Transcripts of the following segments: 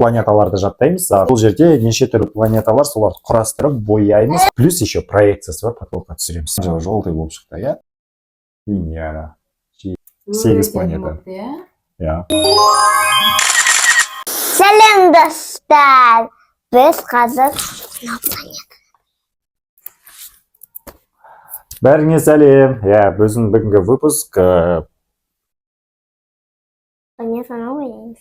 Планеталарды жаттаймыз. Бұл жерде неше түрлі планеталар, соларды құрастырып бояймыз, плюс еще проекциясы бар, потолокқа түсіреміз. Желтый болып шықты, иә, Венера. Сегіз Өте планета. болыпты, иә. Иә. Сәлем, достар! Біз қазір мынау планета. Бәріңе сәлем! Иә, біздің бүгінгі выпуск Планетаны ойлаймыз.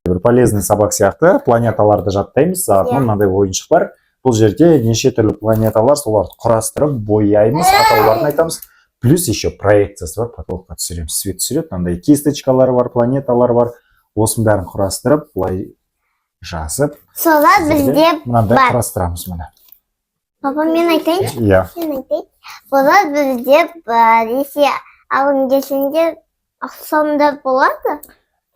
бір полезный сабақ сияқты, планеталарды жаттаймыз. Иә. Мынандай ойыншық бар, бұл жерде неше түрлі планеталар, соларды құрастырып бояймыз, атауларын айтамыз, плюс еще проекциясы бар, потолокқа түсіреміз, свет түсіреді. Мынандай кисточкалар бар, планеталар бар, осының бәрін құрастырып, былай жазып, Солар сіздерге бізде мынандай бар. құрастырамыз, міне. Папа, мен айтайыншы. Иә. Мен айтайын. Солар бізде бар. Если алғың келсеңдер, сонда болады.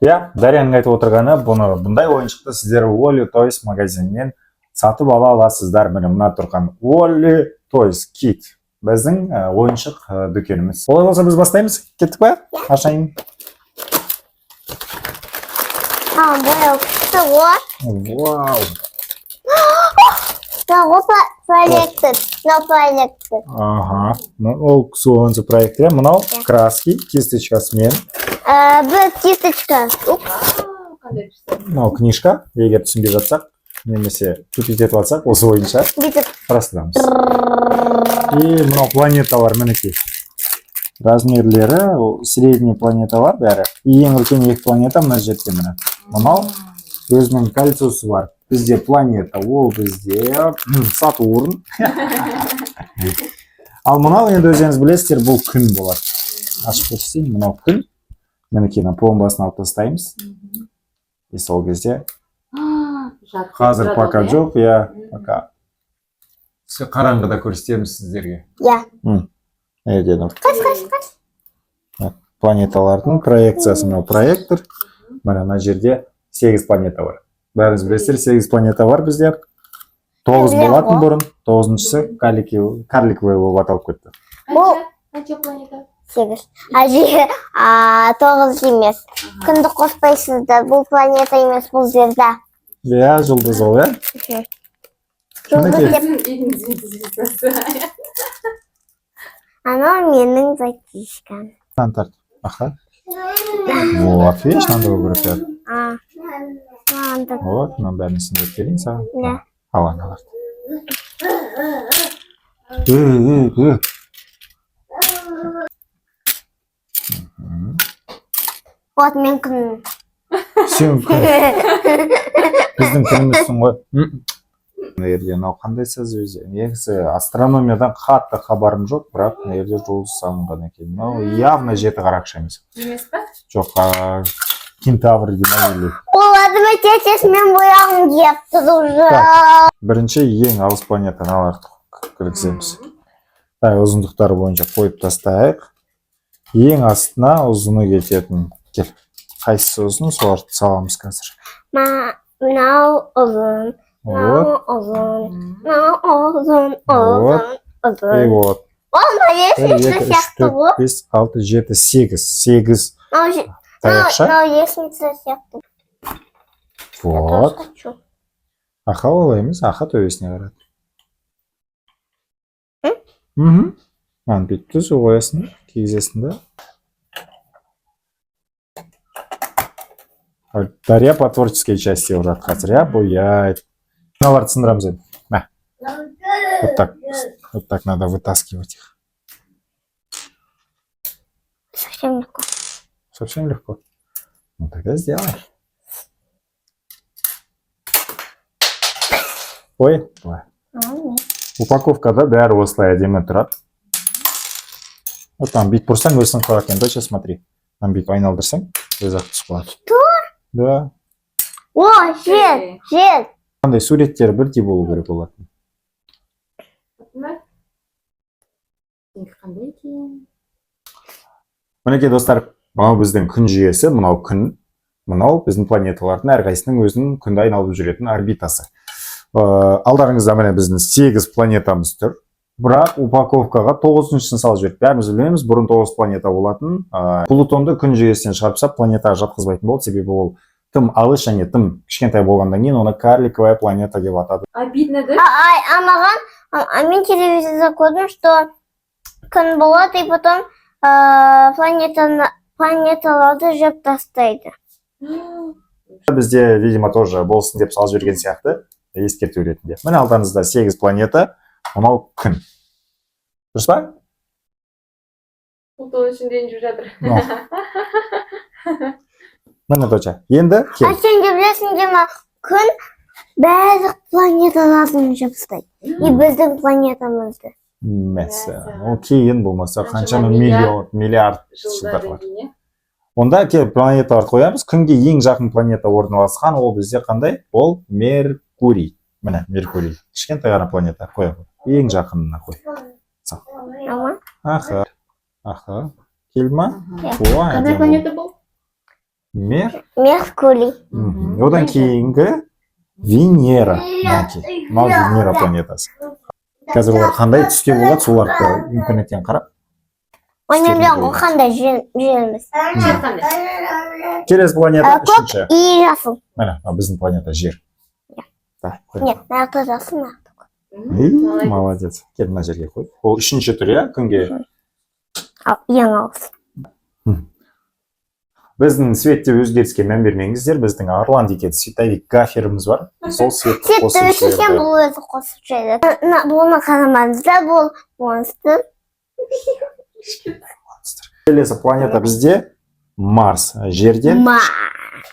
Иә, Дарьяның айтып отырғаны, бұны, бұндай ойыншықты сіздер Уолли Тойс магазинінен сатып ала аласыздар. Міне, мына тұрған Уолли Тойс Кит біздің ойыншық дүкеніміз. Олай болса, біз бастаймыз, кеттік па? Ашайын. А, бояу күшті ғой. Вау! Мынау проектор. Мынау проектор. Аха, ол кісі проектор, иә. Мынау Иә. краски, кисточкасымен. Бір кисточка. Уп. Қандай күшті. Мынау книжка, егер түсінбей жатсақ немесе тупить етіп жатсақ, осы бойынша Бүйтіп. құрастырамыз. И мынау планеталар, мінекей, размерлері, ол средний планеталар бәрі. И ең үлкен екі планета мына жерде, міне, мынау өзінің кольцосы бар. Бізде планета, ол бізде Сатурн, ал мынау енді өздеріңіз білесіздер, бұл күн болады. Ашып көрсетейін, мынау күн, мінекей, мына пломбасын алып тастаймыз. И сол кезде Жарық қазір тұрады пока ғой, иә? Жоқ, иә, пока қараңғыда көрсетеміз сіздерге. Иә. Мына жерде мынау Қаш, қаш, қаш. планеталардың проекциясы, мынау проектор. Міне, мына жерде сегіз планета бар. Бәріңіз білесіздер, сегіз планета бар бізде, тоғыз Білемін болатын ғой. бұрын, тоғызыншысы карликовый болып аталып кетті. Қанша планета? Сегіз. А, тоғыз емес. Күнді қоспайсыздар. Бұл планета емес, бұл звезда. Иә, жұлдыз ол, иә. Жұлдыз Мінекей. деп. Біздің үйдің звездасы. Анау менің затишкам. Мынаны тарт, аха, вот, видишь, мынандай болу керек, иә. А. Маған да. Вот, мынаның бәрін сындырып берейін саған. Иә. Ал аналарды. Ө, ө, ө. Вот мен күнім. Сен күн, біздің күнімізсің ғой. Мына жерде мынау қандай созвездие? Негізі астрономиядан қатты хабарым жоқ, бірақ мына жерде жұлдыз салынған екен. Мынау явно жеті қарақшы емес. Емес па? Жоқ, кентавр дей ма или Оларды тез мен бояғым келіп тұр уже. Бірінші ең алыс планетаны аларды кіргіземіз. Так, ұзындықтары бойынша қойып тастайық. Ең астына ұзыны кететін, кел, қайсысы ұзын, соларды саламыз қазір. Мынау ұзын, Вот. мынау ұзын, мынау ұзын, ұзын, Вот. И ұзын. вот. Ол мына Бір, лестница екі, үш, сияқты төрт, ғой. бес, алты, жеті, сегіз. Сегіз Мынау таяқша. Мынау лестница сияқты. Я тоже Вот. хочу. Аха, олай емес, аха, төбесіне қарады. М? Мхм. Мынаны бүйтіп түзу қоясың да, кигізесің да. А Дарья по творческой части уже қазір, иә, бояйды. Мыналарды сындырамыз енді. Мә. Вот так. Вот так надо вытаскивать их. Совсем легко. Совсем легко. Ну тогда сделай. Ой, былай. М. Упаковкада бәрі осылай әдемі тұрады. Вот там бүйтіп бұрсаң, өзі сынып қалады екен. Доча, смотри. Там бүйтіп айналдырсаң, өзі ақ түсіп қалады. Что? Да. О, жер, жер. Қандай суреттері бірдей болу керек олардың. Ма? Сенікі қандай екен? Мінекей, достар, мынау біздің күн жүйесі, мынау күн, мынау біздің планеталардың әрқайсысының өзінің күнді айналып жүретін орбитасы. Алдарыңызда, міне, біздің сегіз планетамыз тұр. Бірақ упаковкаға тоғызыншысын салып жіберді. Бәріміз білеміз, бұрын тоғыз планета болатын. Плутонды күн жүйесінен шығарып тастап, планетаға жатқызбайтын болды, себебі ол Тым алыс және тым кішкентай болғаннан кейін оны карликовая планета деп атады. Обидно, да? А маған, а мен телевизорда көрдім, что күн болады, и потом планеталарды жеп тастайды. Бізде, видимо, тоже болсын деп салып жіберген сияқты, ескерту ретінде. Міне, алдарыңызда сегіз планета, мынау күн. Дұрыс па? Ұлтының ішінде ренжіп жатыр. Ну. Міне, доча. Енді А кел. сен де білесің де ма, күн барлық планеталарды жеп тастайды. И біздің планетамызды. Мәссаған. Ол кейін болмаса Қаншама қаншама миллион, миллиард жылдар Жылдардан бар. кейін, иә? Онда кел, планеталарды қоямыз. Күнге ең жақын планета орналасқан, ол бізде қандай? Ол Меркурий. Міне, Меркурий. Кішкентай ғана планета. Қоя қой. Ең жақынына қой. Ама? Аха. Аха. Келді ма? Иә. Ой, Қандай әдемі. планета бұл? Мер. Меркурий. Одан кейінгі Венера. Мінекей. Мынау Венера планетасы. Қазір олар қандай түсте болады, соларды интернеттен қарап. Оны түстерін білемін ғой, қоямыз. Қандай жеріміз. Жер қандай? Келесі планета Көк үшінші. и жасыл. Міне, мынау біздің планета Жер. Так, қой. Нет, мына жақта жасыл, мына жақта көк. Ей, Молодец. молодец. Кел, мына жерге қой. Ол үшінші түрі, иә, күнге. Ал, ең алыс. Біздің светте өзгеріске мән бермеңіздер. Біздің Арлан деген световик гаферіміз бар. Сол светті Светті қосып өшірсем, жіберді. бұл өзі қосып жібереді. Бұны қарамаңыздар, бұл монстр. Келесі планета бізде Марс. Жерден Ма.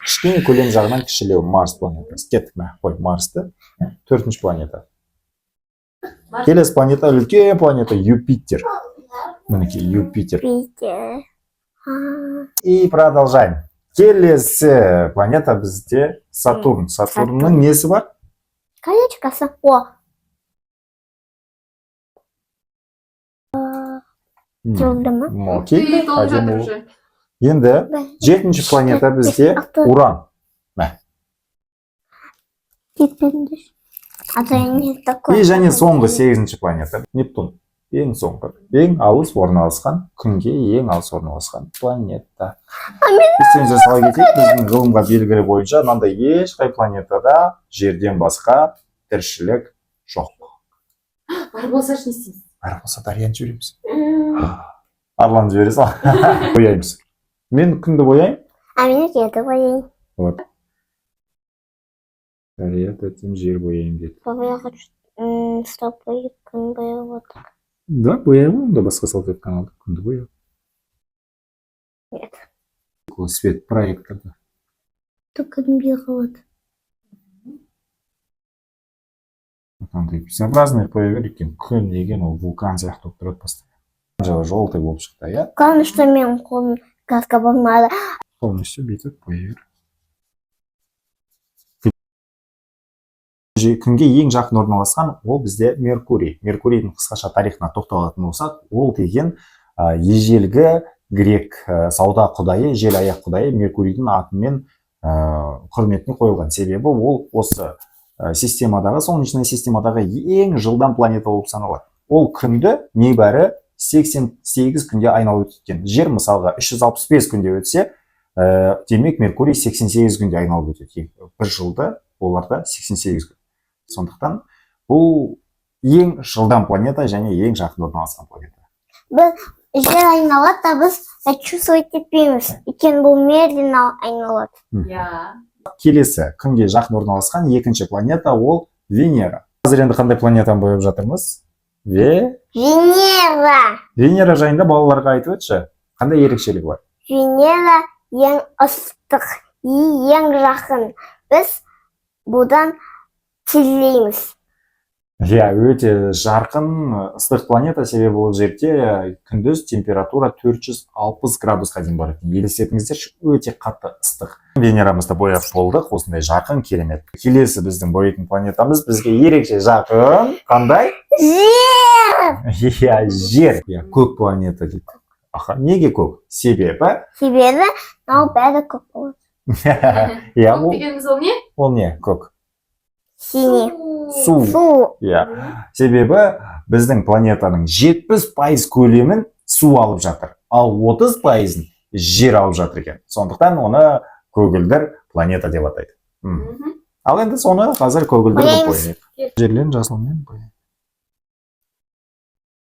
кішкене көлем жағынан кішілеу Марс планетасы. Кеттік, мә, қой Марсты. Төртінші планета. Марс. Келесі планета үлкен планета Юпитер. Мінекей, Юпитер. Питер. А, И продолжаем. Келесі планета бізде Сатурн. Сатурнның несі бар? Колечкосы. О, келді ма? Окей. Ты толып Әдемі жатыр ол. уже. Енді жетінші планета бізде Уран. Кетпеңдер. А то я не такой. И және соңғы сегізінші планета Нептун. Ең соңғы, ең алыс орналасқан, күнге ең алыс орналасқан планета. Естеріңізге сала кетейік, біздің ғылымға белгілі бойынша мынандай ешқай планетада жерден басқа тіршілік жоқ. Бар болса, не істейміз? Бар болса, Дарияны жібереміз. Арланды жібере сал. Бояймыз. Мен күнді бояймын. А мен жерді бояйын. Дария тәтем жер бояймын деді. Папа, я хочу, чтобы күн бояп отыр. Да, бояймын онда, басқа салфетканы алдық. Күнді боя. Нет. Ол свет проекторда. Только күнбей қалады. Андай безобразный қоя бер екен. Күн деген ол вулкан сияқты болып тұрады постоянно. Желтый болып шықты, иә? Главное, что менің қолым краска болмады. Полностью бүйтіп бояй бер. Күнге ең жақын орналасқан ол бізде Меркурий. Меркурийдің қысқаша тарихына тоқталатын болсақ, ол деген ежелгі грек сауда құдайы, жел аяқ құдайы Меркурийдің атымен құрметіне қойылған. Себебі ол осы системадағы, солнечный системадағы ең жылдам планета болып саналады. Ол күнді небәрі 88 күнде айналып өткен. Жер мысалға 365 күнде өтсе, демек, Меркурий 88 күнде айналып өтеді. Бір жылда оларда 88 күн. Сондықтан бұл ең жылдам планета және ең жақын орналасқан планета. Біз жер айналады да, біз чувствовать етпейміз. Өйткені бұл медленно айналады. Иә. Келесі күнге жақын орналасқан екінші планета ол Венера. Қазір енді қандай планетаны бояп жатырмыз? Венера. Венера жайында балаларға айтып өтші. Қандай ерекшелігі бар? Венера ең ыстық и ең жақын. Біз бұдан терлейміз. Иә, өте жарқын, ыстық планета, себебі ол жерде күндіз температура 460 градусқа дейін барады. Елестетіңіздерші, өте қатты ыстық. Венерамызды бояп болдық, осындай жарқын, керемет. Келесі біздің бояйтын планетамыз бізге ерекше жақын. Қандай? Жер! Иә, Жер. Иә, көк планета дейді. Аха, неге көк? Себебі Себебі мынау бәрі көк болады. Иә, Көк ол, дегеніміз ол не? Ол не? Көк. Синий. Су. Су. Иә. Себебі біздің планетаның 70% көлемін су алып жатыр. Ал 30%-ын жер алып жатыр екен. Сондықтан оны Көгілдір планета деп атайды. Ал енді соны қазір көгілдір қылып Бояймыз. бояйық. Жерлерін жасылмен бояйық.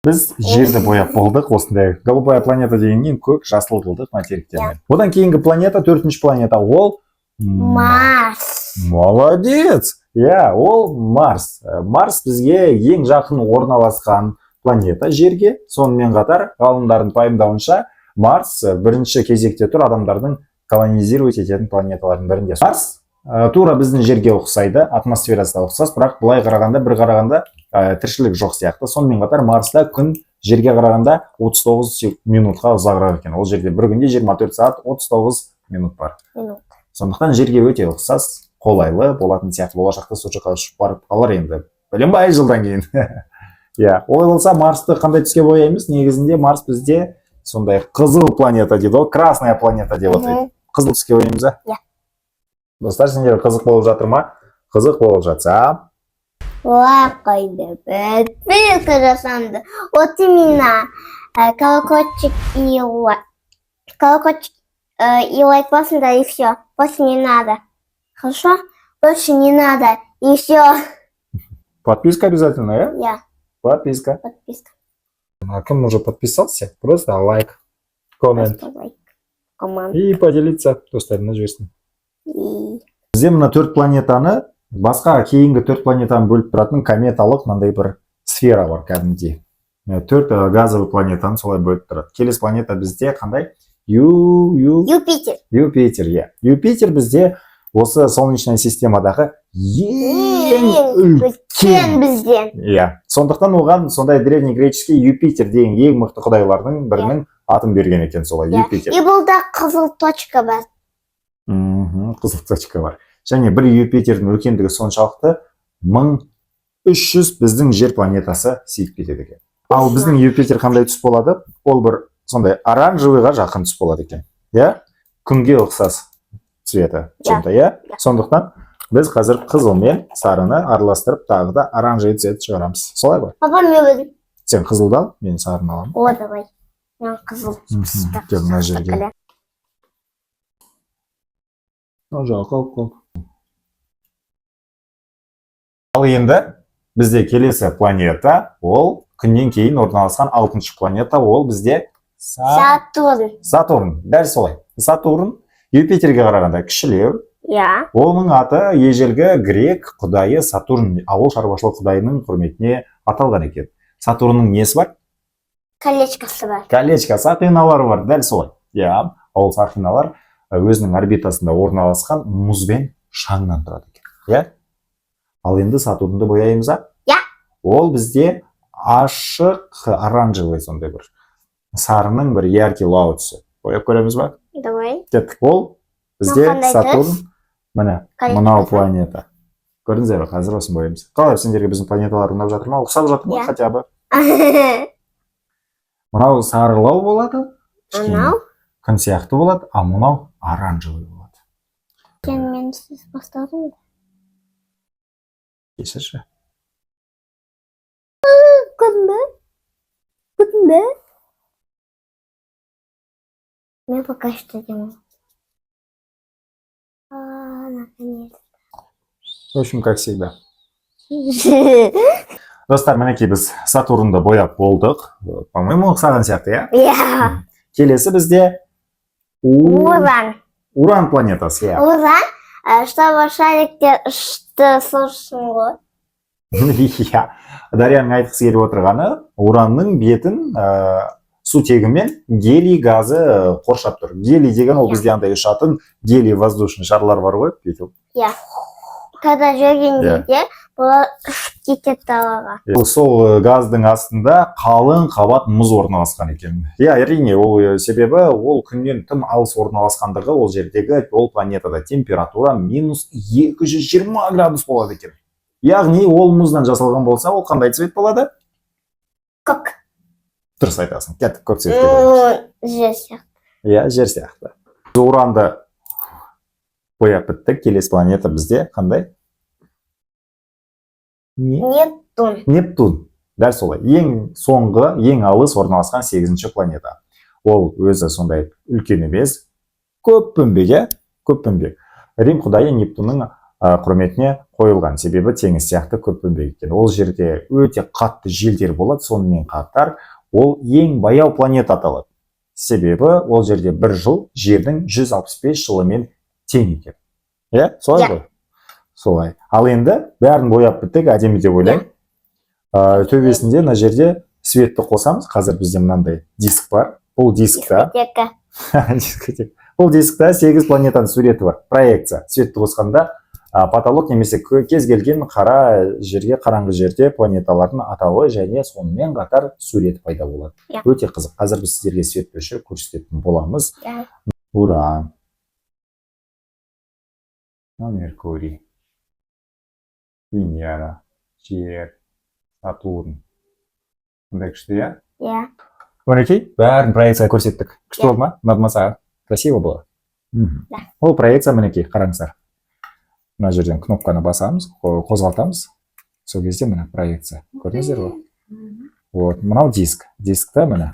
Біз жерді бояп болдық. Осындай голубая планета дегеннен көк жасыл қылдық материктермен. Одан кейінгі планета, төртінші планета, ол Марс. Молодец! Иә, ол Марс. Марс бізге ең жақын орналасқан планета жерге. Сонымен қатар, ғалымдардың пайымдауынша, Марс бірінші кезекте тұр адамдардың колонизировать ететін планеталардың бірінде. Марс тура біздің жерге ұқсайды, атмосферасы да ұқсас, бірақ былай қарағанда, бір қарағанда тіршілік жоқ сияқты. Сонымен қатар Марста күн жерге қарағанда 39 минутқа ұзағырақ екен. Ол жерде бір күнде 24 сағат 39 минут бар. Минут. Сондықтан жерге өте ұқсас, қолайлы болатын сияқты. Болашақта сол жаққа ұшып барып қалар енді, бәленбай жылдан кейін. Иә, олай болса, Марсты қандай түске бояймыз? Негізінде Марс бізде сондай қызыл планета дейді ғой, красная планета деп атайды. Қызыл түске бояймыз, а? Иә. Достар, сендерге қызық болып жатыр ма? Қызық болып жатса, Лайк қойды. Подписка жасанды. Вот именно колокольчик и лайк. Колокольчик и лайк басыңдар, и все. Больше не надо. Хорошо? Больше не надо. И все. Подписка обязательно, иә? Я Подписка. Подписка. А кім уже подписался, просто лайк, коммент Просто лайк. Коммент. и поделиться, достарына жіберсін. И Бізде мына төрт планетаны басқа кейінгі төрт планетаны бөліп тұратын кометалық мынандай бір сфера бар кәдімгідей. Төрт газовый планетаны солай бөліп тұрады. Келесі планета бізде қандай? Ю ю Юпитер. Юпитер, иә. Юпитер бізде осы солнечная системадағы ең Ең үлкен. Үлкен бізден. Иә, сондықтан оған сондай древнегреческий Юпитер деген ең мықты құдайлардың бірінің атын берген екен солай. Иә. Юпитер. И бұл да қызыл точка бар. Қызыл точка бар. Және бір Юпитердің үлкендігі соншалықты, 1300 біздің жер планетасы сиып кетеді екен. Ал біздің Юпитер қандай түс болады? Ол бір сондай оранжевый ға жақын түс болады екен, иә, күнге ұқсас цветі чем-то, иә. Иә. Сондықтан біз қазір қызыл мен сарыны араластырып, тағы да оранжевый цвет шығарамыз, солай ғой? Папа, мен өзім. Сен қызылды ал, мен сарыны аламын. О, давай. Мен қызыл. Кел мына жерге. Мына жаққа алып қал. Ал енді бізде келесі планета, ол күннен кейін орналасқан алтыншы планета, ол бізде Сатурн. Сатурн, дәл солай. Сатурн Юпитерге қарағанда кішілеу. Оның аты ежелгі грек құдайы Сатурн, ауыл шаруашылық құдайының құрметіне аталған екен. Сатурнның несі бар? Колечкасы бар. Колечко, сақиналары бар, дәл солай, иә. Ол сақиналар өзінің орбитасында орналасқан мұз бен шаңнан тұрады екен, иә. Ал енді Сатурнды бояймыз, а? Иә. Ол бізде ашық оранжевый, сондай бір сарының бір яркий лау түсі. Бояп көреміз ба? Давай. Кеттік. Ол бізде Мынау қандай Сатурн. Түс? Міне, Колечкасы. мынау планета, көрдіңіздер бе? Қазір осыны бояймыз. Қалай, сендерге біздің планеталар ұнап жатыр ма, ұқсап жатыр ма? Иә. Хотя бы мынау сарылау болады кішкене, Анау? күн сияқты болады, ал мынау оранжевый болады. Сен менсіз бастадың ғой. Кешірші. Көрдің бе? Көрдің бе? Мен пока что не могу. А, наконец. В общем, как всегда. Достар, мінекей, біз Сатурнды бояп болдық. По-моему, ұқсаған сияқты, иә? Иә. Келесі бізде Уран. Уран планетасы, иә. Уран, чтобы шариктер ұшты, сол үшін ғой. Иә, Дарияның айтқысы келіп отырғаны, уранның бетін сутегі мен гелий газы қоршап тұр. Гелий деген ол бізде андай ұшатын гелий воздушный шарлар бар ғой, бүйтіп. Когда жүрген кезде бұлар ұшып кетеді далаға. Сол газдың астында қалың қабат мұз орналасқан екен, иә. Әрине, ол себебі ол күннен тым алыс орналасқандығы, ол жердегі, ол планетада температура минус 220 градус болады екен. Яғни ол мұздан жасалған болса, ол қандай цвет болады? Көк. Дұрыс айтасың. Кеттік, көк цветке бояймыз. Жер сияқты. Иә, жер сияқты. Біз уранды бояп біттік. Келесі планета бізде қандай? Не? Нептун. Нептун, дәл солай. Ең соңғы, ең алыс орналасқан сегізінші планета. Ол өзі сондай үлкен емес, көпбөмбек, иә. Көпбеңбек. Рим құдайы Нептунның құрметіне қойылған, себебі теңіз сияқты көпбеңбек екен. Ол жерде өте қатты желдер болады. Сонымен қатар ол ең баяу планета аталады, себебі ол жерде бір жыл Жердің 165 жылымен тең екен, иә, солай Иә. ғой? Солай. Ал енді бәрін бояп біттік, әдемі деп ойлаймын. Төбесінде мына жерде светті қосамыз. Қазір бізде мынандай диск бар. Бұл дискта Дискотека. Дискотека. Бұл дискта сегіз планетаның суреті бар, проекция. Светті қосқанда потолок немесе кез келген қара жерге, қараңғы жерде планеталардың атауы және сонымен қатар суреті пайда болады. Иә. Өте қызық. Қазір біз сіздерге светті өшіріп көрсететін боламыз. Иә. Уран, мынау Меркурий, Венера, Жер, Сатурн. Қандай күшті, иә? Иә. Мінекей, бәрін проекция көрсеттік. Күшті Иә. болды ма? Ұнады ма саған? Красиво было? Да. Ол проекция, мінекей, қараңыздар, мына жерден кнопканы басамыз, қозғалтамыз, сол кезде міне, проекция, көрдіңіздер ғой? Вот мынау диск. Дискта, міне,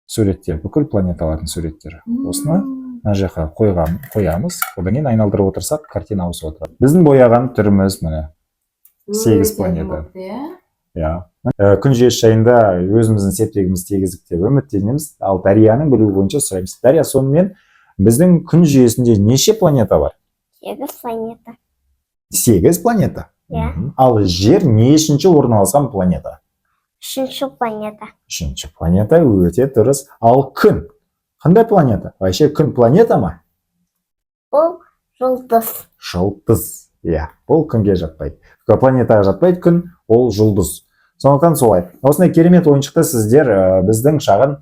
суреттер, бүкіл планеталардың суреттері. Осыны мына жаққа қоямыз, одан кейін айналдырып отырсақ, картина ауысып отырады. Біздің бояған түріміз, міне, сегіз Өте планета. болыпты, иә. Иә. Күн жүйесі жайында өзіміздің септігімізді тигіздік деп үміттенеміз. Ал Дарияның білуі бойынша сұраймыз. Дария, сонымен, біздің күн жүйесінде неше планета бар? Сегіз планета. Сегіз планета. Иә. Ал Жер нешінші орналасқан планета? Үшінші планета. Үшінші планета, өте дұрыс. Ал Күн қандай планета вообще? Күн планета ма? Бұл жұлдыз. Жұлдыз, иә. Бұл күнге жатпайды, планетаға жатпайды. Күн ол жұлдыз, сондықтан солай. Осындай керемет ойыншықты сіздер біздің шағын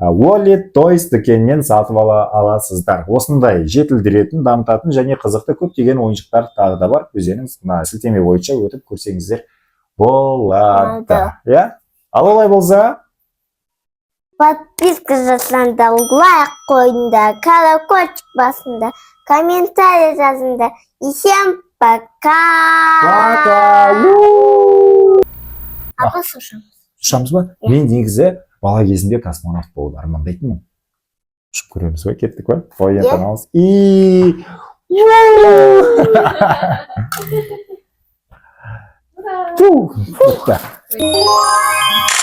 Wally Toys дүкенінен сатып ала аласыздар. Осындай жетілдіретін, дамытатын және қызықты көптеген ойыншықтар тағы да бар. Өздеріңіз мына сілтеме бойынша өтіп көрсеңіздер болады. Болады. Иә, ал олай болса, Подписка жасаңдар, лайк қойыңдар, колокольчик басыңдар, комментарий жазыңдар. И всем пока! Пока! У! А послушаем. Ұшамыз ба? Иә. Мен негізі бала кезімде космонавт болуды армандайтынмын. Ұшып көреміз ба? Кеттік па? Планетаны алыс и Ура! Фу, бітті. Ой.